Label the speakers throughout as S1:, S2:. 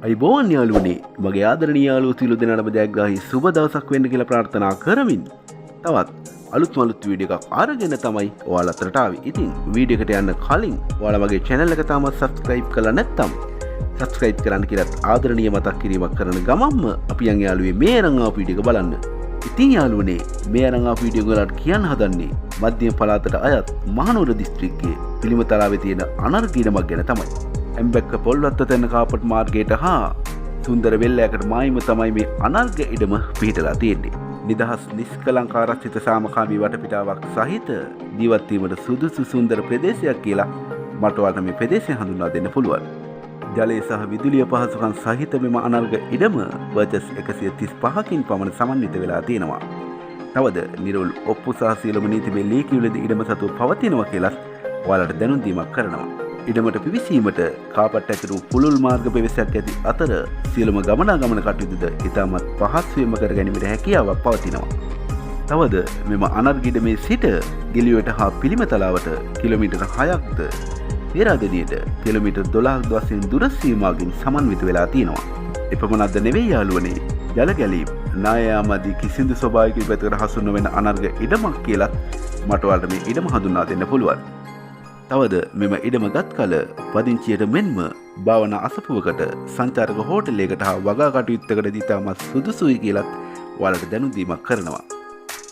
S1: ආයුබෝවන් යාළුවනේ, මගේ ආදරණීය යාළුවෝ සියලු දෙනාටම ජයග්‍රාහී සුබ දවසක් වෙන්න කියලා ප්‍රාර්ථනා කරමින් තවත් අලුත්ම අලුත් වීඩියෝ එකක් අරගෙන තමයි ඔයාලා අතරට ආවේ. ඉතින් වීඩියෝ එකට යන්න කලින් ඔයාලා මගේ channel එක තාමත් subscribe කරලා නැත්නම් subscribe කරන්න කියලාත් ආදරණීය මතක් කිරීමක් කරන ගමන්ම අපි යන් යාළුවේ මේ අරන් ආපු වීඩියෝ එක බලන්න. ඉතින් යාළුවනේ, මේ අරන් ආපු වීඩියෝ එක ඔයාලට කියන්න හදන්නේ මධ්‍යම පළාතට අයත් මහනුවර දිස්ත්‍රික්කයේ පිළිමතලාවේ තියෙන අනර්ඝ ඉඩමක් ගැන තමයි. ඇම්බැක්ක පොල්වත්ත තැන කාපට් මාර්ගයට හා සුන්දර වෙල්ලෑකට මායිම තමයි මේ අනර්ඝ ඉඩම පිහිටලා තියෙන්නේ. නිදහස්, නිස්කලංක, ආරක්ෂිත, සාමකාමී වටපිටාවක් සහිත ජීවත් වීමට සුදුසු සුන්දර ප්‍රදේශයක් කියලා මට ඔයාලට මේ ප්‍රදේශය හඳුන්වා දෙන්න පුළුවන්. ජලය සහ විදුලිය පහසුකම් සහිත මෙම අනර්ඝ ඉඩම පර්චස් 135කින් පමණ සමන්විත වෙලා තියෙනවා. තවද නිරවුල් ඔප්පු සහ සියලුම නීතිමය ලේඛියවලදී ඉඩම සතුව පවතිනවා කියලත් ඔයාලට දැනුම් දීමක් කරනවා. ඉඩමට පිවිසීමට කාපට් ඇතුළු පුළුල් මාර්ග ප්‍රවේශයක් ඇති අතර සියලුම ගමනාගමන කටයුතුද ඉතාමත් පහසුවෙන්ම කර ගැනීමට හැකියාවක් පවතිනවා. තවද මෙම අනර්ඝ ඉඩමේ සිට ගෙලියට හා පිළිමතලාවට කිලෝමීටර් 6ක්ද පේරාදෙනියට කිලෝමීටර් 12ක් වශයෙන් දුර සීමාවකින් සමන්විත වෙලා තියෙනවා. එපමණක්ද නෙවෙයි යාළුවනේ, ජල ගැලීම්, නාය යාම ආදී කිසිදු ස්වභාවික විපතකට හසු නොවන අනර්ඝ ඉඩමක් කියලත් මට ඔයාලට මේ ඉඩම හඳුන්වා දෙන්න පුළුවන්. තවද මෙම ඉඩම ගත් කල පදිංචියට මෙන්ම භාවනා අසපුවකට, සංචාරක හෝටලයකට හා වගා කටයුත්තකට ඉතාමත් සුදුසුයි කියලත් ඔයාලට දැනුම් දීමක් කරනවා.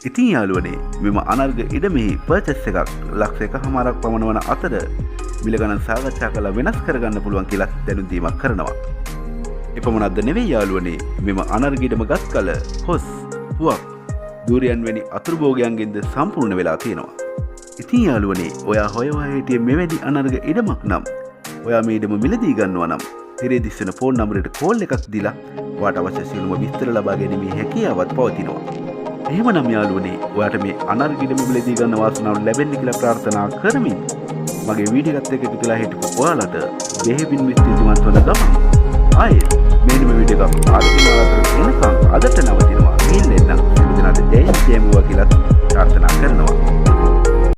S1: ඉතින් යාළුවනේ, මෙම අනර්ඝ ඉඩමෙහි පර්චස් එකක් ලක්ෂ 1.5ක් පමණ වන අතර මිල ගණන් සාකච්ඡා කරලා වෙනස් කරගන්න පුළුවන් කියලත් දැනුම් දීමක් කරනවා. එපමණක්ද නෙවෙයි යාළුවනේ, මෙම අනර්ඝ ඉඩම ගත් කල කොස්, පුවක්, දූරියන් වැනි අතුරු භෝගයන්ගෙන්ද සම්පූර්ණ වෙලා තියෙනවා. ඉතින් යාළුවනේ, ඔයා හොය හොයා හිටියේ මෙවැනි අනර්ඝ ඉඩමක් නම්, ඔයා මේ ඉඩම මිලදී ගන්නවා නම් තිරේ දිස්වන ෆෝන් නම්බරයට කෝල් එකක් දීලා ඔයාට අවශ්‍ය සියලුම විස්තර ලබා ගැනීමේ හැකියාවත් පවතිනවා. එහෙමනම් යාළුවනේ, ඔයාට මේ අනර්ඝ ඉඩම මිලදී ගන්න වාසනාව ලැබෙන්න කියලා ප්‍රාර්ථනා කරමින් මගේ වීඩියෝ එකත් එක්ක එකතු වෙලා හිටපු ඔයාලට බෙහෙවින්ම ස්තුතිවන්ත වන ගමන් ආයෙත් මෙහෙම වීඩියෝ එකක් අරගෙන ඔයාලා අතරට එනකන් අදට නවතිනවා. ගිහින් එන්නම්. සියලු දෙනාට ජය ජයම වේවා කියලාත් ප්‍රාර්ථනා කරනවා.